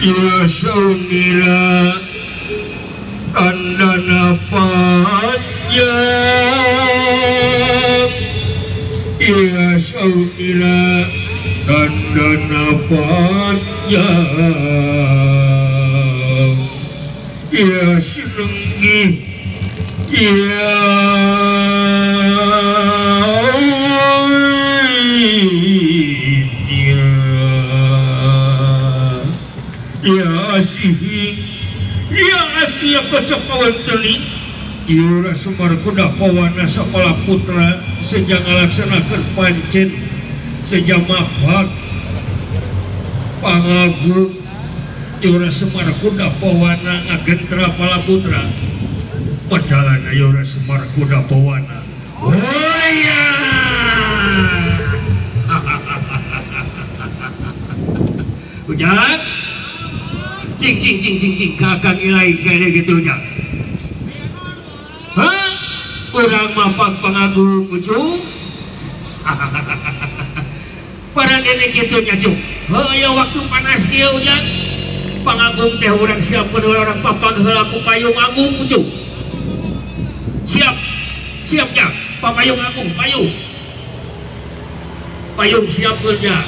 Ya saunila tandana panjang. Ya saunila tandana panjang. Ya senengi ya ya asihi ya asia kecakawan teli Yura Semar Kuda Pawana Sapala Putra sejak ngalaksanakeun pancen sejak mapak pangagung Yura Semar Kuda Pawana ngagentra Pala Putra pedalana Yura Semar Kuda Pawana. Oh iya. Ujang cing cing cing cing cing kakak ilai kaya gitu ujang. Hah? Urang mapak pangagung ujung. Para nenek kitu nya cung. Heuh waktu panas kieu ujang. Pangagung teh urang siapkeun urang papag heula ku payung agung ujung. Siap. Siap nya, papayung agung, payung. Payung siapkeun nya.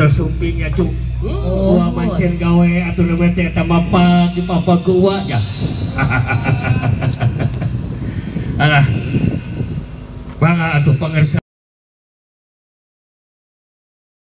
Sumpingnya cu, gua mancen gawe atau namanya teh mapag di papa gua ya. Alah, bangga atuh pangersa.